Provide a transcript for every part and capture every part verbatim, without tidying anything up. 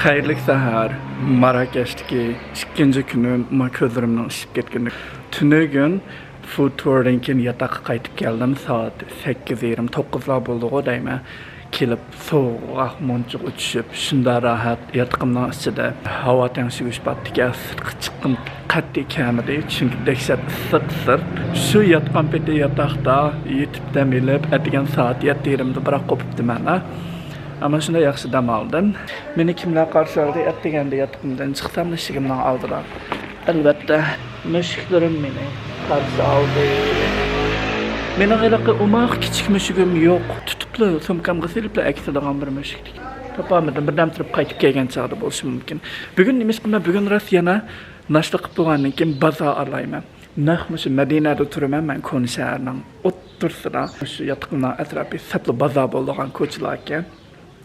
خەيرلىك سەھەر. ماراكەشتىكى ئىككىنچى كۈنۈم، ما كۆزلىرىمنىڭ ئىششىپ كەتكىنى. تۈنۈگۈن فود تۇردىن كېيىن ياتاققا قايتىپ كەلدىم. سائەت سەككىز يېرىم، توققۇزلار بولدىغۇ دەيمەن. كېلىپ سوغۇق مونچىغا چۈشۈپ، شۇنداق راھەت ياتىقىمنىڭ ئىچىدە. ھاۋا تەڭشىگۈچ بارتىكەن، سىرتقا چىققۇم قەتئىي كەلمىدى، چۈنكى دەھشەت ئىسسىق سىرت. شۇ ياتقان پېتى ياتاقتا يېتىپ دەم ئېلىپ، ئەتىگەن سائەت يەتتە يېرىمدا بىراق قوپۇپتىمەن. ئەمما شۇنداق ياخشى دەم ئالدىم. مېنى كىملەر قارشى ئالدى؟ ئەتىگەندە ياتىقىمدىن چىقسام، ئىشىكىمنىڭ ئالدىدا، ئەلۋەتتە، مۈشۈكلىرىم مېنى قارشى ئالدى. مېنىڭ ھېلىقى ئوماق كىچىك مۈشۈكۈم يوق. تۇتۇپلا سومكامغا سېلىپلا ئەكېتىدىغان بىر مۈشۈكتىكى. تاپالمىدىم، بىردەم تۇرۇپ قايتىپ كەلگەن چاغدا بولۇشى مۇمكىن. بۈگۈن نېمىشقا مەن بۈگۈن راست يەنە ناشتا قىلىپ بولغاندىن كېيىن بازار ئارىلايمەن. نەق مۇشۇ مەدىنەدە تۇرىمەن، مەن كونا شەھەرنىڭ ئوتتۇرىسىدا. مۇشۇ ياتىقىمنىڭ ئەتراپى سەپلا بازار بولىدىغان كوچىلاركەن.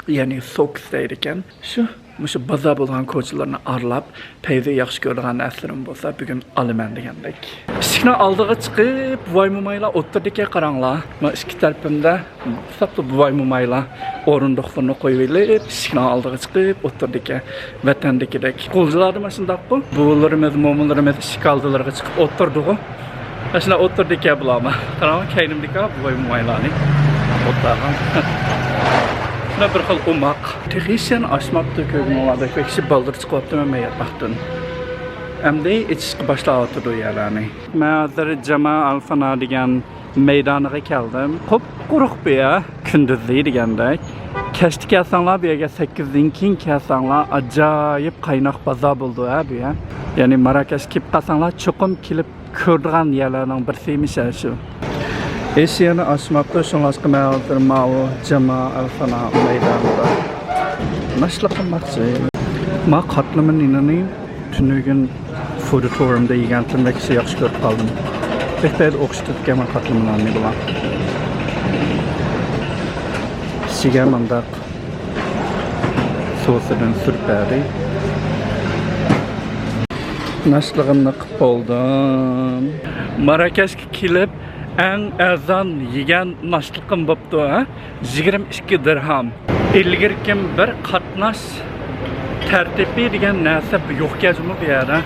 يەنى سوكس دەيدىكەن. شۇ، مۇشۇ بازار بولغان كوچىلارنى ئارىلاپ، پەيزى ياخشى كۆرىدىغان نەرسىلىرىم بولسا بۈگۈن ئالىمەن دېگەندەك. ئىشىكنىڭ ئالدىغا چىقىپ، بوۋاي مومايلار ئولتۇردىكەن، قاراڭلار. مانا ئىككى تەرىپىمدە ساپلا بوۋاي مومايلار ئورۇندۇقلىرىنى قويۇۋېلىپ، ئىشىكنىڭ ئالدىغا چىقىپ ئولتۇردىكەن. ۋەتەندىكىدەك. غۇلجىلاردا مانا شۇنداققۇ. بوۋىلىرىمىز، مومىلىرىمىز ئىشىك ئالدىلىرىغا چىقىپ ئولتۇردىغۇ. ئاشۇنداق ئولتۇردىكەن بۇلارمۇ. قاراڭ، كەينىمدىكى بوۋاي مومايلارنى ئولتۇرغان. شۇنداق بىر خىل ئوماق. تېخى ئىشىكنى ئاچماپتۇ، كۆرگىنىڭلاردەك بەك كىشى بالدۇر چىقىۋاپتىمەن مەن ياتاقتىن. ئەمدى ئېچىشقا باشلاۋاتىدۇ يەرلەرنى. مەن ھازىر جاما ئەلفەنا دېگەن مەيدانىغا كەلدىم. قۇپقۇرۇق بۇ يەر، كۈندۈزلىرى دېگەندەك. كەچتە كەلسەڭلار، بۇ يەرگە سەككىزدىن كېيىن كەلسەڭلار، ئاجايىپ قايناق بازار بولىدۇ ھە بۇ يەر. يەنى ماراكەشكە كېلىپ قالساڭلار، چوقۇم كېلىپ كۆرىدىغان يەرلەرنىڭ بىرسى ئىمىش شۇ. ئىشىكنى ئاچماپتۇ، شۇڭلاشقا مەن ھازىر ماۋۇ جاما ئەلفەنا مەيدانىدا ناشتا قىلماقچى. ما قاتلىما نېنىنى تۈنۈگۈن فود تۇرۇمدا يېگەنتىم، بەك ياخشى كۆرۈپ قالدىم. بەك بەك ئوخشىتىدىكەن ما قاتلىما ناننى بۇلار. ئىچىگە مۇنداق سوسىدىن سۈرۈپ بەردى. ناشتىلىقىمنى قىلىپ بولدۇم. ماراكەشكە كېلىپ ئەڭ ئەرزان يېگەن ناشتىلىقىم بوپتۇ، ھە؟ يىگىرمە ئىككى دىرھام. ئىلگىرىكىم بىر قاتناش تەرتىپى دېگەن نەرسە يوقكەن جۇمۇ بۇ يەردە.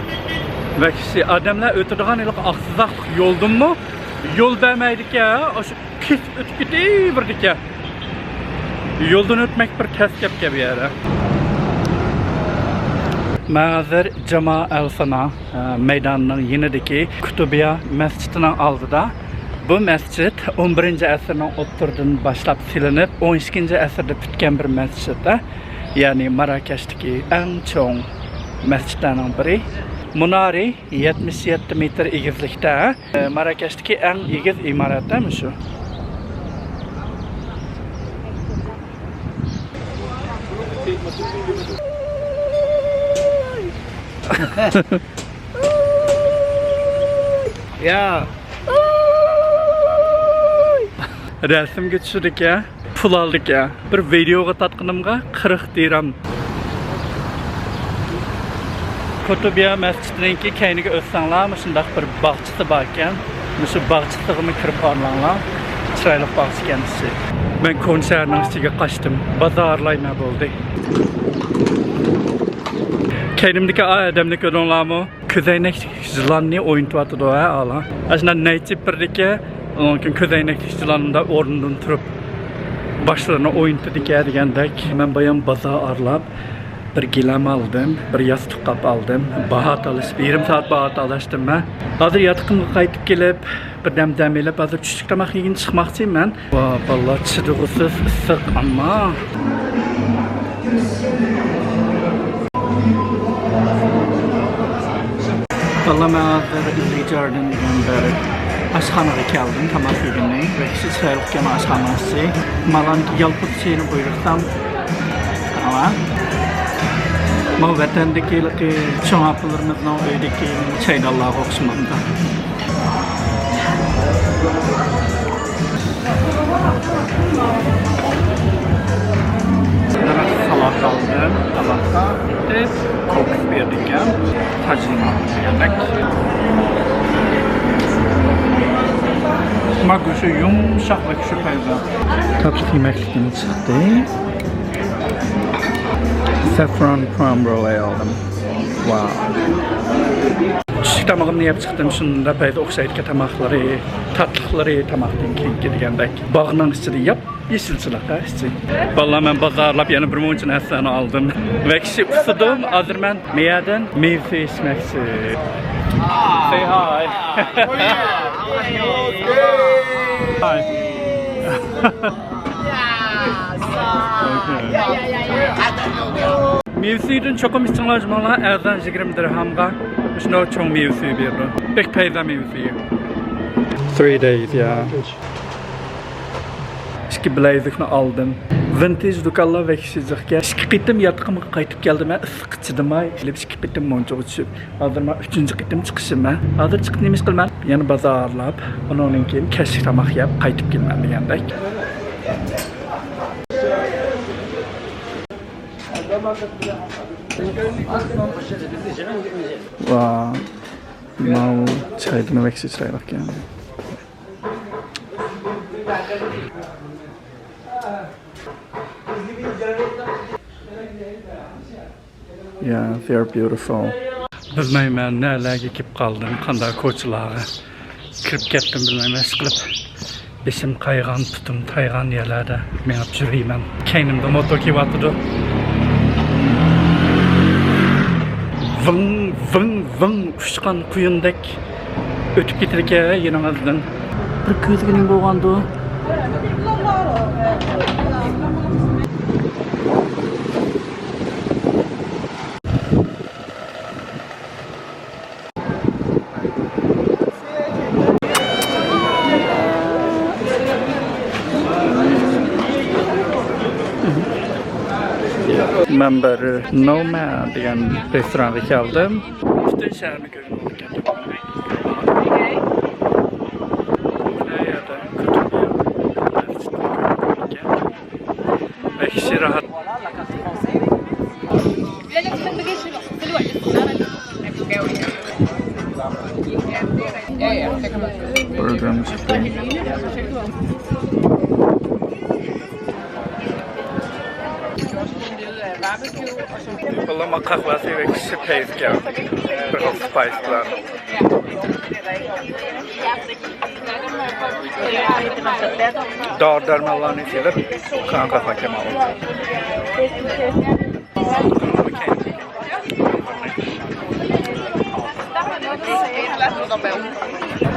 ۋەھشىي ئادەملەر ئۆتىدىغان ھېلىقى ئاقسىزاقلىق يولدىنمۇ يول بەرمەيدىكەن، ئاشۇ كېسىپ ئۆتۈپ كېتىۋېرىدىكەن. يولدىن ئۆتمەك بىر تەس گەپكەن بۇ يەردە. مەن ھازىر جاما ئەلفەنا، ئە، مەيدانىنىڭ يېنىدىكى كۇتۇبىيا مەسچىتىنىڭ ئالدىدا. بۇ مەسچىت ئون بىرىنچى ئەسىرنىڭ ئوتتۇرىدىن باشلاپ سېلىنىپ، ئون ئىككىنچى ئەسىردە پۈتكەن بىر مەسچىت، يەنى ماراكەشتىكى ئەڭ چوڭ مەسچىتلەرنىڭ بىرى. مۇنارى يەتمىش يەتتە مېتىر ئېگىزلىكتە. ماراكەشتىكى ئەڭ ئېگىز ئىمارەت مۇشۇ. يا. رەسىمگە چۈشىدىكەن، پۇل ئالدىكەن. بىر ۋىدېئوغا تارتقىنىمغا قىرىق دىرھام. قۇتۇبىيا مەسچىتىنىڭكى كەينىگە ئۆتسەڭلار، مۇشۇنداق بىر باغچىسى باركەن. مۇشۇ باغچىسىغىمۇ كىرىپ ئارىلاڭلار. چىرايلىق باغچىكەن ئىچى. مەن كونا شەھەرنىڭ ئىچىگە قاچتىم. بازار ئارىلايمەن بولدى. كەينىمدىكى ئا ئادەمنى كۆردۈڭلارمۇ؟ كۆزەينەكلىك يىلاننى ئوينىتىۋاتىدۇ ھە، ئالا. ئاشۇنداق نەيچە بىردىكى، ئۇنىڭ كۆزەينەكلىك يىلان مۇنداق ئورنىدىن تۇرۇپ باشلىرىنى ئوينىتىدىكەن دېگەندەك. مەن بايام بازار ئارىلاپ، بىر گىلەم ئالدىم، بىر ياستۇق قاپ ئالدىم. باھا تالىشىپ، يېرىم سائەت باھا تالاشتىم مەن. ھازىر ياتىقىمغا قايتىپ كېلىپ، بىردەم دەم ئېلىپ، ھازىر چۈشلۈك تاماق يېگىلى چىقماقچىمەن. ۋا باللا، چىدىغۇسىز ئىسسىق ئەمما. باللا، مەن ھازىر لىجاردىن دېگەن بىر ئاشخانىغا كەلدىم، تاماق يېگىلى. بەك چىرايلىق ئىكەن ئاشخانىسى. مانا يالپۇز چېيىنى بۇيرۇسام، قاراڭلار. ماۋۇ ۋەتەندىكى ھېلىقى چوڭ ئاپىلىرىمىزنىڭ ئۆيىدىكى چايدانلارغا ئوخشىمامدۇ؟ سالات ئالدىم. سالاتقا بىتتە كوكۇس بېرىدىكەن. تاجىنىڭ دېگەندەك. ما گۆشى يۇمشاق ۋە كۈچلۈك پەيزا. تاتلىق يېمەكلىكىم چىقتى. Saffron crumble ئالدىم. ۋاۋ. چۈشلۈك تامىقىمنى يەپ چىقتىم. شۇنداق پەيزا ئوخشايدىكەن تاماقلىرى، تاتلىقلىرى تاماقتىن كېيىنكى دېگەندەك. باغنىڭ ئىچىدە ياپيېشىلچىلىق ھە ئىچى. بالىلار، مەن بازارلاپ يەنە بىر مۇنچە نەرسىلەرنى ئالدىم. ۋەھشىي ئۇسسىدىم. ھازىر مەن مەيەدىن مېۋە سۈيى ئىچمەكچى. Say hi. Hi. Okay. مېۋە سۈيىدىن چوقۇم ئىچىڭلار، جۇمۇڭلار، ئەرزان، يىگىرمە دىرھامغا شۇنداق چوڭ مېۋە سۈيى بېرىدۇ. بەك پەيزا مېۋە سۈيى. Three days, yeah. ئىككى بىلەيزۈكنى ئالدىم. ۋىنتېج دۇكانلار ۋەھشىي جىقكەن. ئىككى قېتىم ياتىقىمغا قايتىپ كەلدىم، مەن ئىسسىققا چىدىماي. كېلىپ ئىككى قېتىم مۇنچىغا چۈشۈپ، ھازىر مەن ئۈچىنچى قېتىم چىقىشىم مەن. ھازىر چىقىپ نېمە ئىش قىلىمەن؟ يەنە بازارلاپ، ئۇنىڭدىن كېيىن كەچلىك تاماق يەپ قايتىپ كېلىمەن دېگەندەك. ۋاۋ، ماۋۇ چايدىن ۋەھشىي چىرايلىقكەن. Yeah, they're beautiful. بىلمەيمەن نەلەرگە كېلىپ قالدىم، قانداق كوچىلارغا كىرىپ كەتتىم بىلمەيمەن. ئىشقىلىپ بېشىم قايغان، پۇتۇم تايغان يەرلەردە مېڭىپ يۈرىمەن. كەينىمدە موتور كېلىۋاتىدۇ. ۋىڭ، ۋىڭ، ۋىڭ ئۇچقان قۇيۇندەك ئۆتۈپ كېتىدىكەن يېنىڭىزدىن. بىر كۆزىگە نېمە بولغاندۇ؟ مەن بىر نوماد دېگەن رېستورانغا كەلدىم. پۈتۈن شەھەرنى كۆرگىلى بولىدىكەن. ۋەھشىي راھەت. بۇرگېرىم چىقتى. بۇلارمۇ قەھۋەسى ۋە كىشى پەيزكەن. بىر خىل سپايس بىلەن. دورا دەرمانلارنى سېلىپ، قاينىتىپ كەلمەڭ.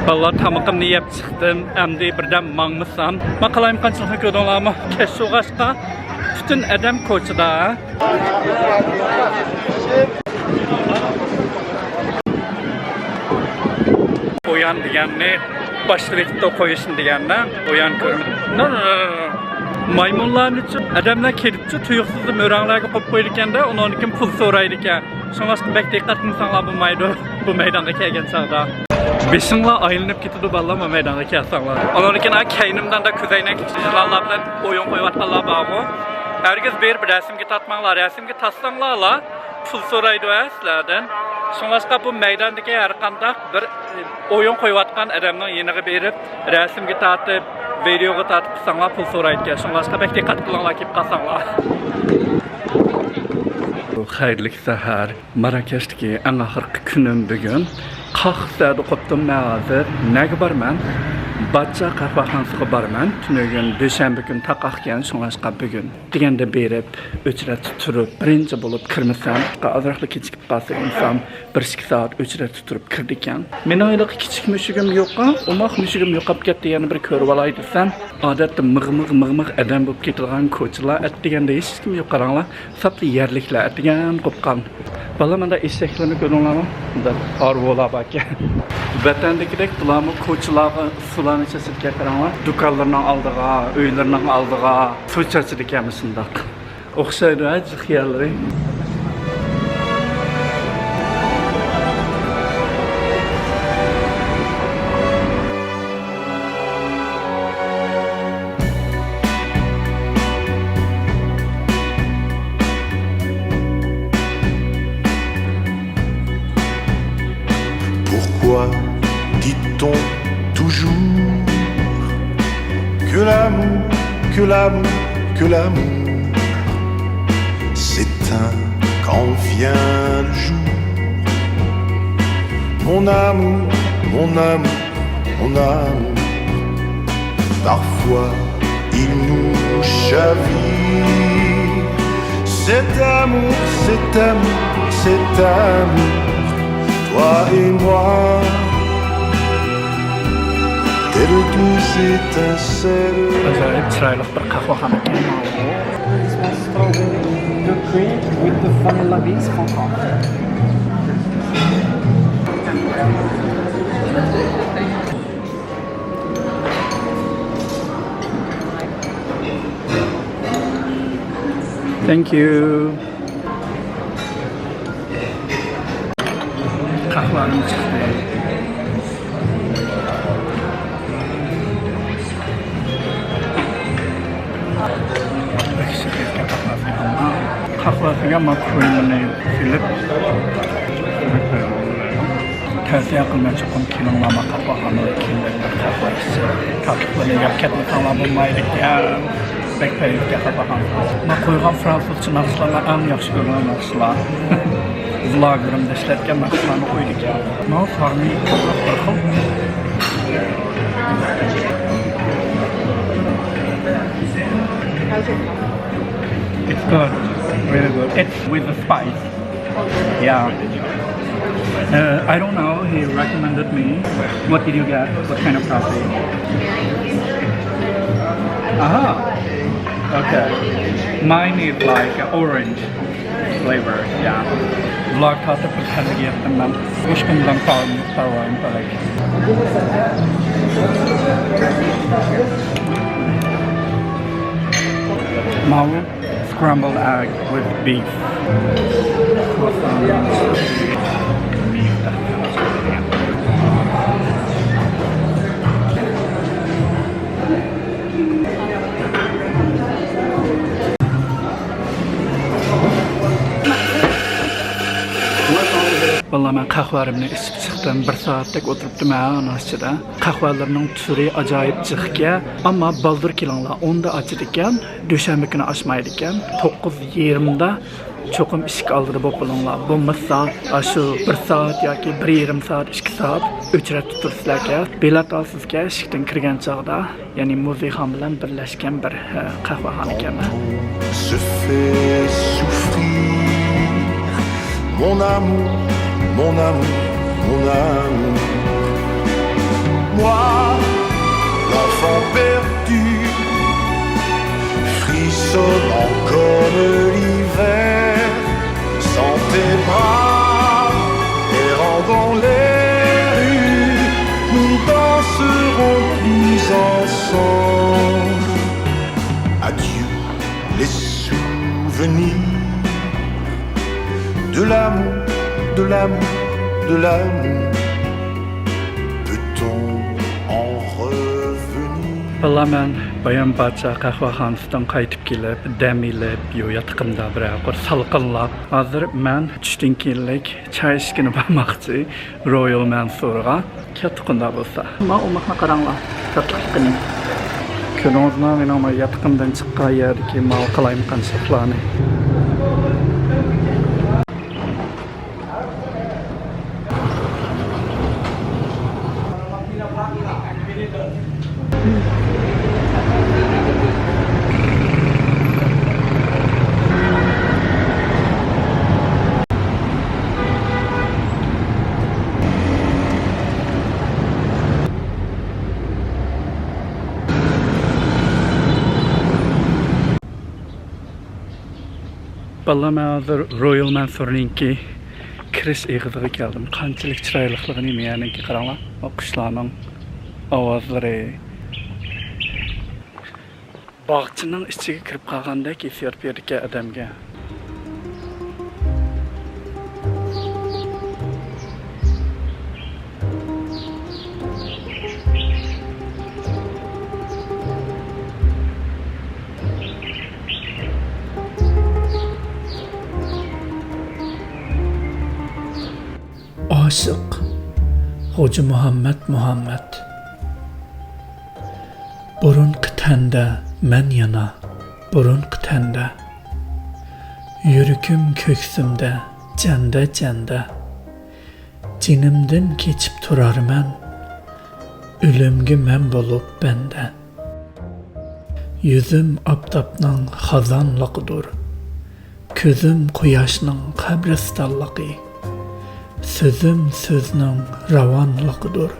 بالىلار، تامىقىمنى يەپ چىقتىم. ئەمدى بىردەم ماڭمىسام، ماڭالايمىقانچىلىقنى كۆردۈڭلارمۇ؟ كەچ بولغاچقا پۈتۈن ئادەم كوچىدا. ئويان دېگەننى باشلىۋېتىپتۇ، قويۇشنى دېگەننى. ئويان كۆرمىدىم. نو، نو، نو، نو. مايمۇنلارنىچۇ، ئادەملەر كېلىپچۇ، تۇيۇقسىزلا مۆرەڭلەرگە قويۇپ قويىدىكەندە، ئۇنىڭدىن كېيىن پۇل سورايدىكەن. شۇڭلاشقا بەك دىققەت قىلمىساڭلار بولمايدۇ بۇ مەيدانغا كەلگەن چاغدا. بېشىڭلار ئايلىنىپ كېتىدۇ، بالىلار، بۇ مەيدانغا كەلسەڭلار. ئۇنىڭدىن كېيىن، ھە، كەينىمدە ئانداق كۆزەينەكلىك يىلانلار بىلەن ئويۇن قويۇۋاتقانلار بارغۇ. ھەرگىز بېرىپ رەسىمگە تارتماڭلار، رەسىمگە تارتساڭلارلا پۇل سورايدۇ ھە سىلەردىن. شۇڭلاشقا بۇ مەيداندىكى ھەر قانداق بىر ئويۇن قويۇۋاتقان ئادەمنىڭ يېنىغا بېرىپ، رەسىمگە تارتىپ، ۋىدېئوغا تارتىپ قىلساڭلار پۇل سورايدىكەن. شۇڭلاشقا بەك دىققەت قىلىڭلار، كېلىپ قالساڭلار. بۇ خەيرلىك سەھەر، ماراكەشتىكى ئەڭ ئاخىرقى كۈنۈم بۈگۈن. قاقسەدە قوپتۇم مەن ھازىر. نەگە بارىمەن؟ باچچا قەھۋەخانىسىغا بارىمەن. تۈنۈگۈن دۈشەنبە كۈن تاقاقكەن، شۇڭلاشقا بۈگۈن. دېگەندە بېرىپ، ئۆچرەتتە تۇرۇپ، بىرىنچى بولۇپ كىرمىسەم، ئازراقلا كېچىكىپ قالسا ئىنسان بىر ئىككى سائەت ئۆچرەتتە تۇرۇپ كىرىدىكەن. مېنىڭ ھېلىقى كىچىك مۈشۈكۈم يوققا، ئوماق مۈشۈكۈم يوقاپ كەتتى، يەنە بىر كۆرۈۋالاي دېسەم، ئادەتتە مىغ مىغ مىغ مىغ ئادەم بولۇپ كېتىدىغان كوچىلار، ئەتىگەندە ھېچكىم يوق، قاراڭلار. ساپلا يەرلىكلەر ئەتىگەن قوپقان. بالىلار، مۇنداق ئېشەكلەرنى كۆردۈڭلارمۇ؟ مۇنداق ھارۋىلار باركەن. ۋەتەندىكىدەك بۇلارمۇ كوچىلارغا سۇلارنى چاچىدىكەن، قاراڭلار. دۇكانلىرىنىڭ ئالدىغا، ئۆيلىرىنىڭ ئالدىغا سۇ چاچىدىكەن مۇشۇنداق. ئوخشايدۇ ھە جىق يەرلىرى. Dit-on toujours que l'amour, que l'amour, que l'amour s'éteint quand vient le jour. Mon amour, mon amour, mon amour, parfois il nous chavire. Cet amour, cet amour, cet amour, toi et moi, telles deux étincelles. ئاجايىپ چىرايلىق بىر قەھۋەخانا ئىكەن. This one strawberry milk cream with the vanilla beans for coffee. Thank you. قەھۋەم چىقتى. قەھۋەسىگە ما كرېمىنى سېلىپ، تەۋسىيە قىلىمەن، چوقۇم كېلىڭلار، ما قەھۋەخانىغا كېلىپ بىر قەھۋە ئىچسەك، تاتلىقلىرىنى ياد كەتمىسەڭلار بولمايدىكەن. بەك پەيزىكەن قەھۋەخانا. ما قويغان فرانسۇزچە ناخشىلارنى ئەڭ ياخشى كۆرىدىغان ناخشىلار. ۋلاگلىرىمدا ئىشلەتكەن ناخشىلارنى قويىدىكەن. ما فارمى بىر خىل. It's good. Really good. It's with the spice. Yeah. Uh, I don't know. He recommended me. What did you get? What kind of coffee? Aha. Okay. Mine is like orange flavor. Yeah. ۋلاگ تارتىپ بىر تەنگە يەتتىم مەن. ئۈچ كۈندىن قالدىم. ماۋۇ. Scrambled egg with beef. بالىلار، مەن قەھۋەمنى ئىچىپ چىقتىم. بىر سائەتتەك ئولتۇرۇپتىمەن ئۇنىڭ ئىچىدە. قەھۋەلىرىنىڭ تۈرى ئاجايىپ جىقكەن، ئەمما بالدۇر كېلىڭلار، ئوندا ئاچىدىكەن، دۈشەنبە كۈنى ئاچمايدىكەن. توققۇز يېرىمدا چوقۇم ئىشىك ئالدىدا بولۇپ بولۇڭلار. بولمىسا، ئاشۇ بىر سائەت ياكى بىر يېرىم سائەت، ئىككى سائەت ئۆچرەتتە تۇرىسىلەركەن. بېلەت ئالىسىزكەن ئىشىكتىن كىرگەن چاغدا، يەنى مۇزېيخان بىلەن بىرلەشكەن بىر، ھە، قەھۋەخانا ئىكەن. Se fait souffrir. Mon amour, mon amour, mon amour. Moi, l'enfant perdu, frissonnant comme l'hiver, sans tes bras, errant dans les rues, nous danserons plus ensemble. Adieu, les souvenirs de l'amour, de l'amour, de l'amour. Peut-on en revenir? بالىلار، مەن بايام باچا قەھۋەخانىسىدىن قايتىپ كېلىپ، دەم ئېلىپ، يو ياتىقىمدا بىرەر قۇر سالقىنلاپ، ھازىر مەن چۈشتىن كېيىنلىك چاي ئىچكىلى بارماقچى رويال مەنسۇرغا. كەتتۇق ئۇنداق بولسا. ما ئوماقنى قاراڭلار، تاتلىقلىقىنى. كۆرۈڭلار، مېنىڭ ما ياتىقىمدىن چىققان يەردىكى ما قالايمىقانچىلىقلارنى. بالىلار، مەن ھازىر رويال مەنسۇرنىڭكى كىرىش ئېغىزىغا كەلدىم. قانچىلىك چىرايلىقلىقىنى مېيەنىڭكى قاراڭلار. ئۇ قۇشلارنىڭ ئاۋازلىرى. باغچىنىڭ ئىچىگە كىرىپ قالغاندەك ھېسسىيات بېرىدىكەن ئادەمگە. ئاشىق. خوجا مۇھەممەد مۇھەممەد. بۇرۇنقى تەندە مەن يەنە، بۇرۇنقى تەندە. يۈرىكىم كۆكسۈمدە، جەندە، جەندە. جېنىمدىن كېچىپ تۇرارمەن، ئۆلۈمگە مەن بولۇپ بەندە. يۈزۈم ئاپتاپنىڭ خازانلىقىدۇر، كۆزۈم قۇياشنىڭ قەبرىستانلىقى، سۆزۈم سۆزنىڭ راۋانلىقىدۇر،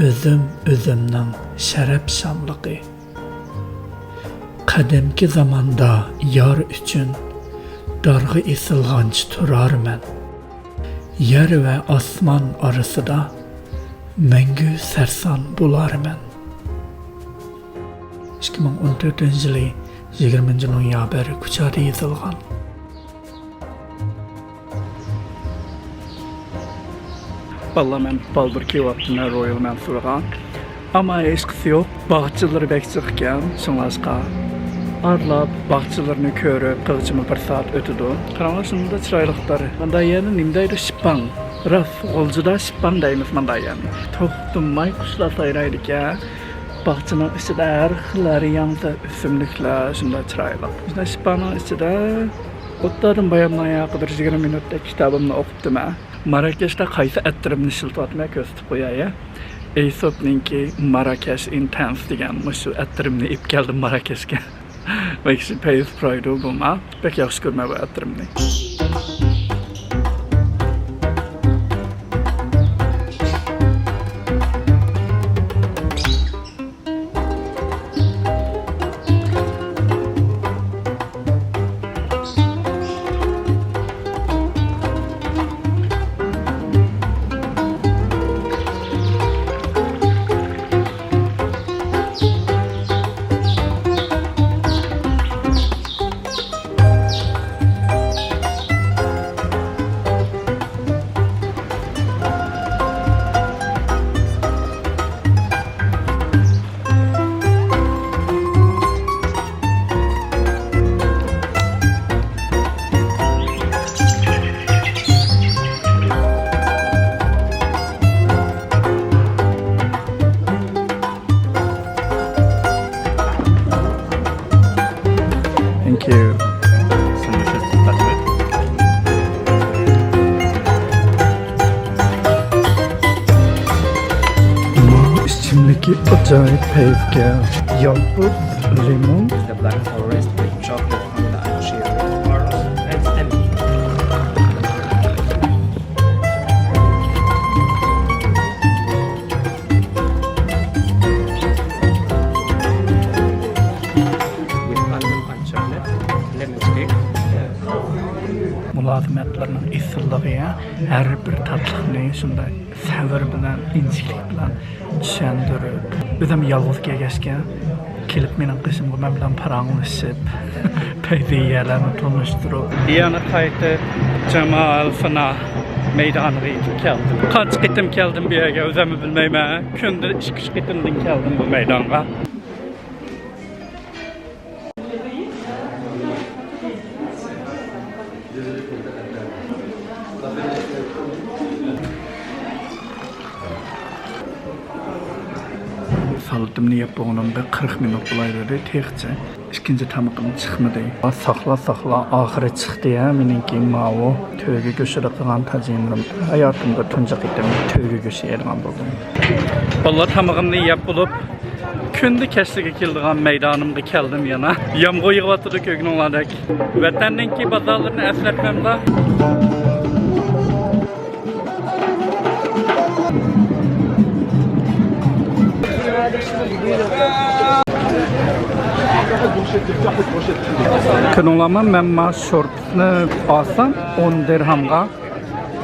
ئۆزۈم ئۆزۈمنىڭ شەرەپ شانلىقى. قەدىمكى زاماندا يار ئۈچۈن دارغا ئېسىلغانچە تۇرارمەن. يەر ۋە ئاسمان ئارىسىدا مەڭگۈ سەرسان بولارمەن. ئىككى مىڭ ئون تۆتىنچى يىلى يىگىرمىنچى نويابىر كۇچادا يېزىلغان. بالىلار، مەن بالدۇر كېلىۋاپتىمەن رويال مەنسۇرغا. ئەمما ھېچقىسى يوق. باغچىلىرى بەك جىق ئىكەن، شۇڭلاشقا ئارىلاپ باغچىلىرىنى كۆرۈپ قىلغىچىمۇ بىر سائەت ئۆتىدۇ. قاراڭلار، شۇنداق چىرايلىقلار. مۇنداق يەرنى نېمە دەيدۇ؟ شىپپاڭ. راست، غۇلجىدا شىپپاڭ دەيمىز مۇنداق يەرنى. توختىماي قۇشلار سايرايدىكەن. باغچىنىڭ ئىچىدە ھەر خىل ھەر ياڭزا ئۆسۈملۈكلەر شۇنداق چىرايلىق. شۇنداق شىپپاڭنىڭ ئىچىدە ئوتتۇرىدىن بايامنىڭ ياقى بىر يىگىرمە مىنۇتتەك كىتابىمنى ئوقۇپتىمەن. ماراكەشتە قايسى ئەتىرىمنى ئىشلىتىۋاتىمەن كۆرسىتىپ قوياي. ئېيسوپنىڭكى ماراكەش ئىنتېنس دېگەن مۇشۇ ئەتىرىمنى ئېلىپ كەلدىم ماراكەشكە. بەك پەيز پۇرايدۇ بۇما. بەك ياخشى كۆرىمەن بۇ ئەتىرىمنى. Thank you. Some wishes to start with. بۇ ئىچىملىكى ئاجايىپ پەيزكەن. يالپۇز، لىمون. The black forest with chocolate fondant and cherry. مۇلازىمەتلىرىنىڭ ئېسىللىقى، ھەر بىر تاتلىقنى شۇنداق سەۋر بىلەن، ئىنچىكىلىك بىلەن چۈشەندۈرۈپ، ئۆزۈم يالغۇز كەلگەچكە، كېلىپ مېنىڭ قېشىمغا مەن بىلەن پاراڭلىشىپ، پەيزىيەلەرنى تونۇشتۇرۇپ. يەنە قايتىپ جامال فىنا مەيدانىغا يېتىپ كەلدىم. قانچە قېتىم كەلدىم بۇ يەرگە، ئۆزۈممۇ بىلمەيمەن. كۈندە ئىككى-ئۈچ قېتىمدىن كەلدىم بۇ مەيدانغا. سالىتىمنى يەپ بولغىنىمغا قىرىق مىنۇت بولاي دېدى، تېخىچە ئىككىنچى تامىقىم چىقمىدى. ساقلا، ساقلا، ئاخىرى چىقتى ھە، مېنىڭكى ماۋۇ تۆگە گۆشىدە قىلغان تاجىنىم. ھاياتىمدا تۇنجى قېتىم تۆگە گۆشى يەيدىغان بولدۇم. بالىلار، تامىقىمنى يەپ بولۇپ، كۈندە كەچلىكى كېلىدىغان مەيدانىمغا كەلدىم يەنە. يامغۇر يېغىۋاتىدۇ كۆرگىنىڭلاردەك. ۋەتەننىڭكى بازارلىرىنى ئەسلەتمەملا. كۆرۈڭلارمۇ، مەن ما شورپىسىنى ئالسام ئون دىرھامغا.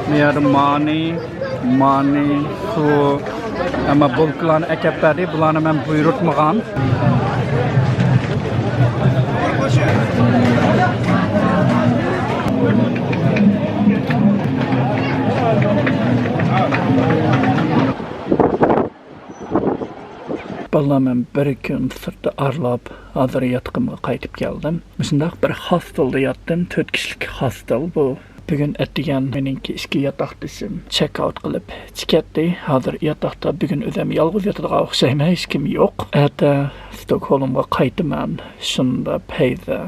بۇ يەردە مانى، مانى، سۇ، ئەمما بولكىلارنى ئەكەپ بەردى. بۇلارنى مەن بۇيرۇتمىغان. بالىلار، مەن بىر كۈن سىرتتا ئارىلاپ، ھازىر ياتىقىمغا قايتىپ كەلدىم. مۇشۇنداق بىر ھاستېلدا ياتتىم، تۆت كىشىلىك ھاستېل بۇ. بۈگۈن ئەتىگەن مېنىڭكى ئىككى ياتاقدىشىم چېك ئاۋۇت قىلىپ چىقىپ كەتتى. ھازىر ياتاقتا بۈگۈن ئۆزۈم يالغۇز ياتىدىغان ئوخشايمەن، ھېچكىم يوق. ئەتە ستوكھولمغا قايتىمەن. شۇنداق پەيزە،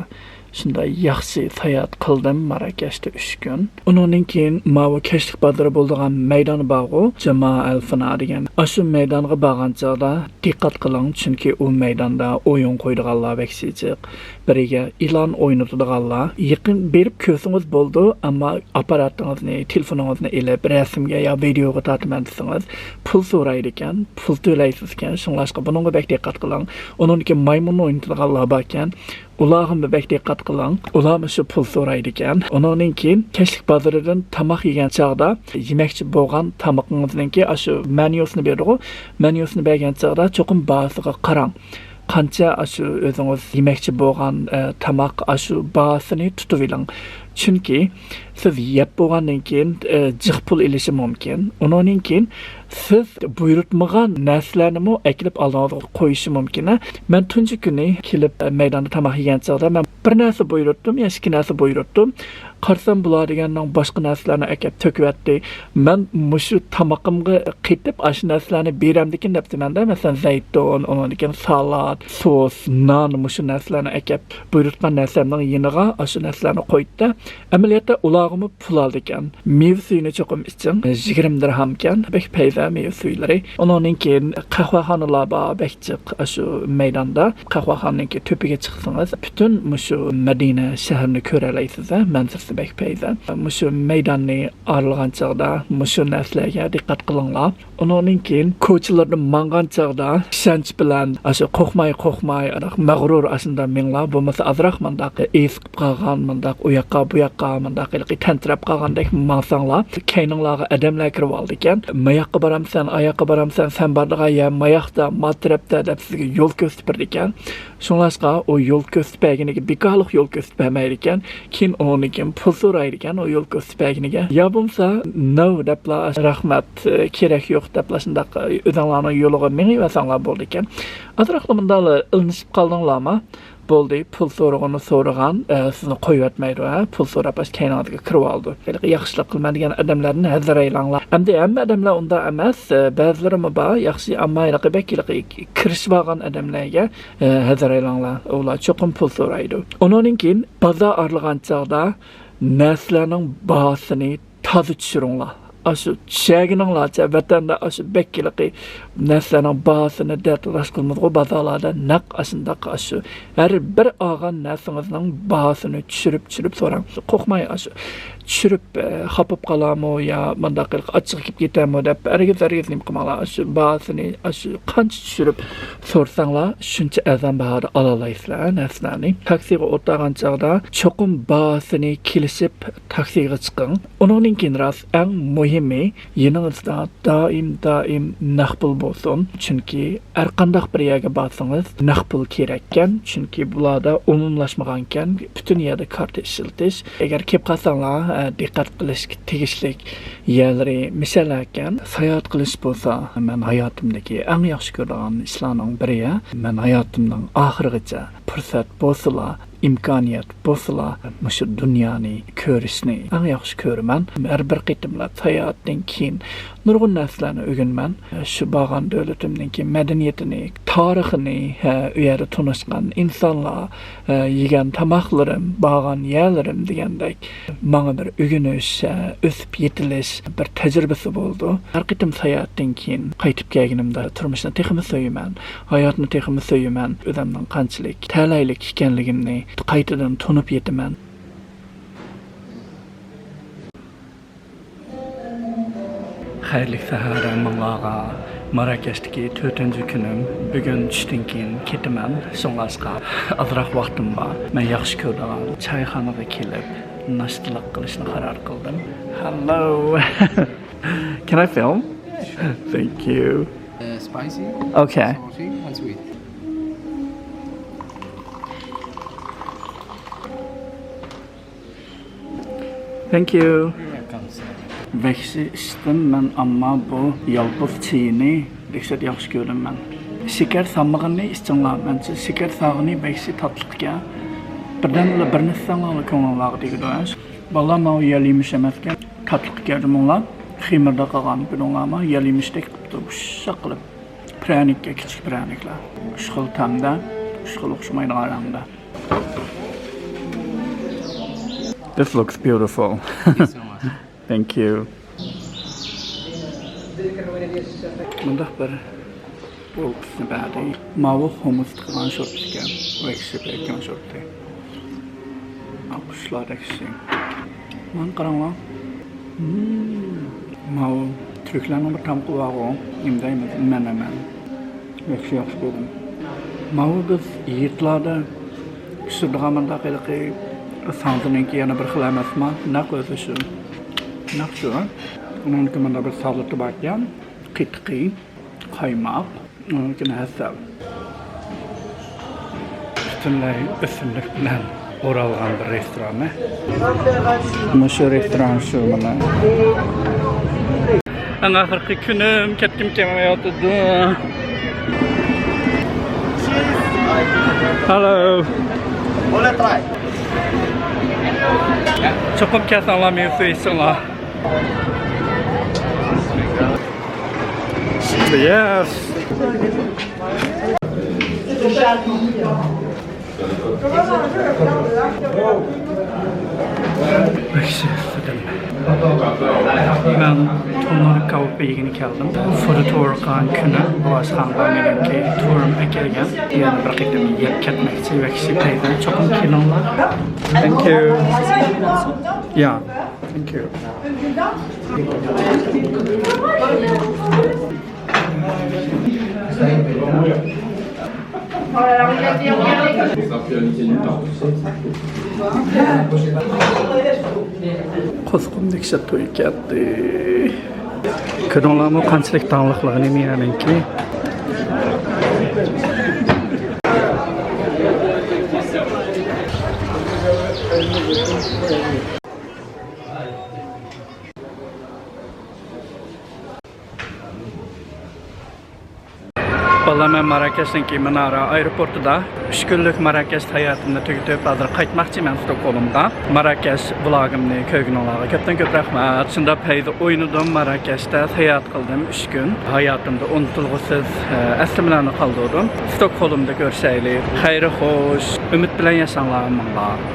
شۇنداق ياخشى ساياھەت قىلدىم ماراكەشتە ئۈچ كۈن. ئۇنىڭدىن كېيىن ماۋۇ كەچلىك بازىرى بولىدىغان مەيدان بارغۇ، جاما ئەل فىنا دېگەن. ئاشۇ مەيدانغا بارغان چاغدا دىققەت قىلىڭ، چۈنكى ئۇ مەيداندا ئويۇن قويىدىغانلار بەك جىق. بىرىگە ئىلان ئوينىتىدىغانلار. يېقىن بېرىپ كۆرسىڭىز بولىدۇ، ئەمما ئاپپاراتىڭىزنى، تېلېفونىڭىزنى ئېلىپ، رەسىمگە يا ۋىدېئوغا تارتىمەن دېسىڭىز، پۇل سورايدىكەن، پۇل تۆلەيسىزكەن. شۇڭلاشقا بۇنىڭغا بەك دىققەت قىلىڭ. ئۇنىڭدىن كېيىن مايمۇن ئوينىتىدىغانلار باركەن، ئۇلارغىمۇ بەك دىققەت قىلىڭ. ئۇلارمۇ شۇ پۇل سورايدىكەن. ئۇنىڭدىن كېيىن كەچلىك بازىرىدىن تاماق يېگەن چاغدا يېمەكچى بولغان تامىقىڭىزنىڭكى ئاشۇ مېنيۇسىنى بېرىدىغۇ، مېنيۇسىنى بەرگەن چاغدا چوقۇم باھاسىغا قاراڭ. قانچە ئاشۇ ئۆزىڭىز يېمەكچى بولغان، ئە، تاماق ئاشۇ باھاسىنى تۇتۇۋېلىڭ. چۈنكى سىز يەپ بولغاندىن كېيىن، ئە، جىق پۇل ئېلىشى مۇمكىن. ئۇنىڭدىن كېيىن سىز بۇيرۇتمىغان نەرسىلەرنىمۇ ئەكېلىپ ئالدىڭىزغا قويۇشى مۇمكىن. مەن تۇنجى كۈنى كېلىپ، ئە، مەيداندا تاماق يېگەن چاغدا مەن بىر نەرسە بۇيرۇتتۇم يا ئىككى نەرسە بۇيرۇتتۇم. قارىسام، بۇلار دېگەننىڭ باشقا نەرسىلەرنى ئەكەپ تۆكۈۋەتتى. مەن مۇشۇ تامىقىمغا قېتىپ، ئاشۇ نەرسىلەرنى بېرەمدىكىن دەپتىمەن-دە، مەسىلەن، زەيتۇن، ئۇنىڭدىن كېيىن سالات، سوس، نان، مۇشۇ نەرسىلەرنى ئەكەپ، بۇيرۇتقان نەرسەمنىڭ يېنىغا ئاشۇ نەرسىلەرنى قويدى-دە، ئەمەلىيەتتە ئۇلارغىمۇ پۇل ئالىدىكەن. مېۋە سۈيىنى چوقۇم ئىچىڭ، يىگىرمە دىرھامكەن، بەك پەيزە مېۋە سۈيلىرى. ئۇنىڭدىن كېيىن قەھۋەخانىلار بار، بەك جىق ئاشۇ مەيداندا. قەھۋەخانىنىڭكى تۆپىگە چىقسىڭىز، پۈتۈن مۇشۇ مەدىنە شەھىرىنى كۆرەلەيسىز-دە، مەنزىرىسى بەك پەيزە. مۇشۇ مەيداننى ئارىلىغان چاغدا مۇشۇ نەرسىلەرگە دىققەت قىلىڭلار. ئۇنىڭدىن كېيىن كوچىلاردا ماڭغان چاغدا ئىشەنچ بىلەن، ئاشۇ قورقماي، قورقماي، مەغرۇر ئاشۇنداق مېڭىڭلار، بولمىسا ئازراق مۇنداق ئېزىقىپ قالغان، مۇنداق ئۇ ياققا، بۇ ياققا، مۇنداق ھېلىقى تەمتىرەپ قالغاندەك ماڭساڭلار، كەينىڭلارغا ئادەملەر كىرىۋالىدىكەن. ماياققا بارامسەن، ئاياققا بارامسەن، سەن بارىدىغان يەر ماياقتا، ما تەرەپتە دەپ سىزگە يول كۆرسىتىپ بېرىدىكەن. شۇڭلاشقا ئۇ يول كۆرسىتىپ بەرگىنىگە بىكارلىق يول كۆرسىتىپ بەرمەيدىكەن. كېيىن ئۇنىڭدىن كېيىن پۇل سورايدىكەن ئۇ يول كۆرسىتىپ بەرگىنىگە. يا بولمىسا، نو دەپلا، رەھمەت، كېرەك يوق دەپلا شۇنداق ئۆزۈڭلارنىڭ يولىغا مېڭىۋەرسەڭلار بولىدىكەن. ئازراقلا مۇنداقلا ئىلىنىشىپ قالدىڭلارمۇ؟ بولدى، پۇل سورىغىنى سورىغان، ئە، سىزنى قويۇۋەتمەيدۇ، ھە؟ پۇل سوراپ، ئاشۇ كەينىڭىزگە كىرىۋالىدۇ. ھېلىقى ياخشىلىق قىلىمەن دېگەن ئادەملەردىن ھەزەر ئەيلەڭلار. ئەمدى ھەممە ئادەملەر ئۇنداق ئەمەس، ئە، بەزىلىرىمۇ بار، ياخشى، ئەمما ھېلىقى بەك ھېلىقى كىرىشىۋالغان ئادەملەرگە، ئە، ھەزەر ئەيلەڭلار. ئۇلار چوقۇم پۇل سورايدۇ. ئۇنىڭدىن كېيىن بازار ئارىلىغان چاغدا نەرسىلەرنىڭ باھاسىنى تازا چۈشۈرۈڭلار. ئاشۇ چۈشەرگىنىڭلارچە، ۋەتەندە ئاشۇ بەك ھېلىقى نەرسىلەرنىڭ باھاسىنى دەتراش قىلمىدىغۇ بازارلاردا نەق ئاشۇنداق ئاشۇ ھەر بىر ئالغان نەرسىڭىزنىڭ باھاسىنى چۈشۈرۈپ، چۈشۈرۈپ سوراڭ. قورقماي ئاشۇ چۈشۈرۈپ، ئە، خاپا بولۇپ قالارمۇ يا مۇنداق قىلىپ ئاچچىقى كېلىپ كېتەرمۇ دەپ ھەرگىز، ھەرگىز نېمە قىلماڭلار. ئاشۇ باھاسىنى ئاشۇ قانچە چۈشۈرۈپ سورىساڭلار، شۇنچە ئەرزان باھادا ئالالايسىلەر نەرسىلەرنى. تاكسىغا ئولتۇرغان چاغدا چوقۇم باھاسىنى كېلىشىپ تاكسىغا چىقىڭ. ئۇنىڭدىن كېيىن راست ئەڭ مۇھىمى، يېنىڭىزدا دائىم، دائىم نەق پۇل بولسۇن. چۈنكى ھەر قانداق بىر يەرگە بارسىڭىز، نەق پۇل كېرەككەن. چۈنكى بۇلاردا ئومۇملاشمىغانكەن، پۈتۈن يەردە كارتا ئىشلىتىش. ئەگەر كېلىپ قالساڭلار، ئە، دىققەت قىلىشقا تېگىشلىك يەرلىرى مىشەلەركەن. ساياھەت قىلىش بولسا مەن ھاياتىمدىكى ئەڭ ياخشى كۆرىدىغان ئىشلارنىڭ بىرى. مەن ھاياتىمنىڭ ئاخىرىغىچە پۇرسەت بولسىلا، ئىمكانىيەت بولسىلا، مۇشۇ دۇنيانى كۆرۈشنى ئەڭ ياخشى كۆرىمەن. ھەر بىر قېتىملار ساياھەتتىن كېيىن نۇرغۇن نەرسىلەرنى ئۆگىنىمەن. شۇ بارغان دۆلىتىمنىڭكى مەدەنىيىتىنى، تارىخىنى، ھە، ئۇ يەردە تونۇشقان ئىنسانلار، ھە، يېگەن تاماقلىرىم، بارغان يەرلىرىم دېگەندەك ماڭا بىر ئۆگىنىش، ھە، ئۆسۈپ يېتىلىش بىر تەجرىبىسى بولىدۇ. ھەر قېتىم ساياھەتتىن كېيىن قايتىپ كەلگىنىمدە تۇرمۇشنى تېخىمۇ سۆيىمەن، ھاياتنى تېخىمۇ سۆيىمەن. ئۆزۈمنىڭ قانچىلىك تەلەيلىك ئىكەنلىكىمنى قايتىدىن تونۇپ يېتىمەن. خەيرلىك سەھەر ھەممىڭلارغا. ماراكەشتىكى تۆتىنچى كۈنۈم. بۈگۈن چۈشتىن كېيىن كېتىمەن. شۇڭلاشقا ئازراق ۋاقتىم بار. مەن ياخشى كۆرىدىغان چايخانىغا كېلىپ ناشتىلىق قىلىشنى قارار قىلدىم. Hello. Can I film? Thank you. Uh, spicy, Okay. Salty, and sweet. Thank you. You're welcome, sir. ۋەھشىي ئىچتىم مەن، ئەمما بۇ يالپۇز چېيىنى دەھشەت ياخشى كۆردۈم مەن. شېكەر سالمىغىنىنى ئىچىڭلار، مەنچە شېكەر سالغىنى ۋەھشىي تاتلىقكەن. بىردەملا بىرنى ئىچسەڭلارلا كۆڭلۈڭلارغا تېگىدۇ، ھە؟ بالىلار، ماۋۇ يەل يېمىش ئەمەسكەن، تاتلىق ئىكەن، مۇڭلار. خېمىردا قالغان بىلىڭلارمۇ، يەل يېمىشتەك قىپتۇ، ئۇششاق قىلىپ. پىرەنىككە، كىچىك پىرەنىكلەر. ئۈچ خىل تەمدە، ئۈچ خىل ئوخشىمايدىغان رەڭدە. This looks beautiful. Thank you. مۇنداق بىر بولكىسىنى بەردى. ماۋۇ خۇمۇس قىلغان شورپا ئىكەن. ۋەكسى بەرگەن شورپا. ئالقىشلاردەك ئىشى. مانا قاراڭلار. مم. ماۋۇ تۈركلەرنىڭ بىر تامىقى بارغۇ. نېمە دەيمىز؟ مەنەمەن. ياخشى، ياخشى كۆردۈم. ماۋۇ بىز يىگىتلاردا پىشىرىدىغان مۇنداق ھېلىقى ساڭزىنىڭكى يەنە بىر خىل ئەمەسما؟ نەق ئۆزى شۇ. نەق شۇ. ئۇنىڭكى مۇنداق بىر سالىتى باركەن. قېتىقى، قايماق، ئۇنىڭكى ھەسەل. پۈتۈنلەي ئۆسۈملۈك بىلەن ئورالغان بىر رېستوران. مۇشۇ رېستوران شۇ مانا. ئەڭ ئاخىرقى كۈنۈم، كەتكۈم كەلمەيۋاتىدۇ. Hello. چوقۇم كەلسەڭلار، مېنى سۆيسەڭلار. Yes. مەن تونۇر كاۋاپ يېگىلى كەلدىم. فۇد تۇر قىلغان كۈنى بۇ ئاشخانىدا مېنىڭكى تۇرۇم ئەكەلگەن. يەنە بىر قېتىم يەپ كەتمەكچى. ۋەھشىي پەيزى، چوقۇم كېلىڭلار. Thank you. Yeah. Thank you. قۇسقۇم دەھشەت تويۇپ كەتتى. كۆردۈڭلارمۇ قانچىلىك داڭلىقلىقىنى مېنىڭكى. بالىلار، مەن ماراكەشنىڭكى مىنارا ئايروپورتىدا ئۈچ كۈنلۈك ماراكەش ھاياتىمنى تۈگىتىپ، ھازىر قايتماقچىمەن ستوكھولمغا. ماراكەش ۋلوگىمنى كۆرگىنىڭلارغا كۆپتىن كۆپ رەھمەت. شۇنداق پەيزى ئوينىدىم، ماراكەشتە ساياھەت قىلدىم ئۈچ كۈن. ھاياتىمدا ئۇنتۇلغۇسىز، ئە، ئەسلىمىلەرنى قالدۇردۇم. ستوكھولمدا كۆرۈشەيلى. خەير خوش. ئۈمىد بىلەن ياشاڭلار، ھەممىڭلار.